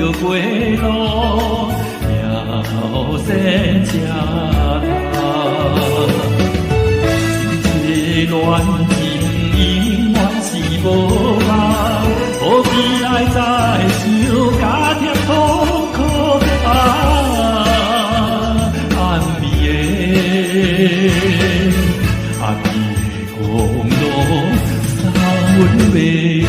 著過路，遙線車頭。這戀情永遠是無望，何必來再想加添痛苦啊！暗暝的，暗暝的公路，送阮欲離開。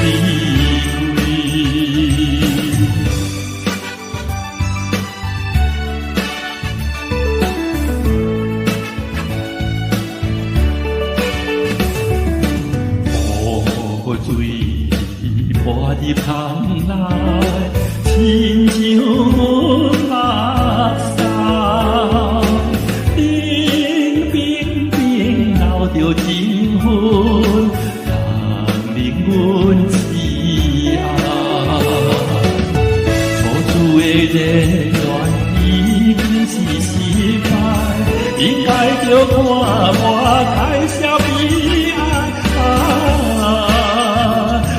雨水泼入窗內，親像阮目屎，冷冰冰留著情分，人令阮痴愛。初次的熱戀已經是失敗，應該著看破開寫悲哀。啊，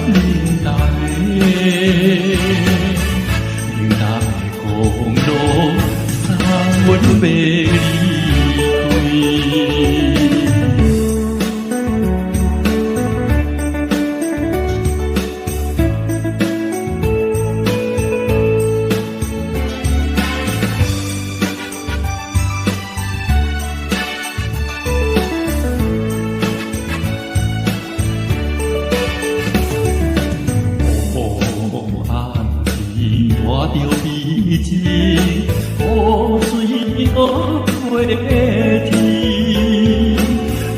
冷淡的，冷淡的公路，送阮欲離開。哦，暗时带著悲情，雨水阁过天，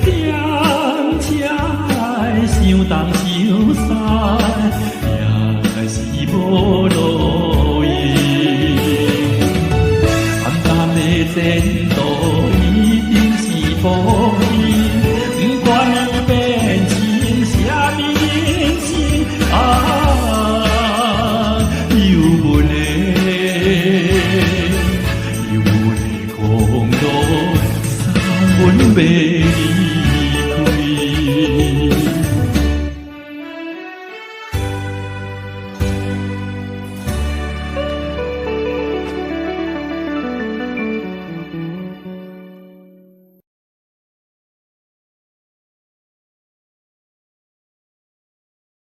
踮车内想东想西，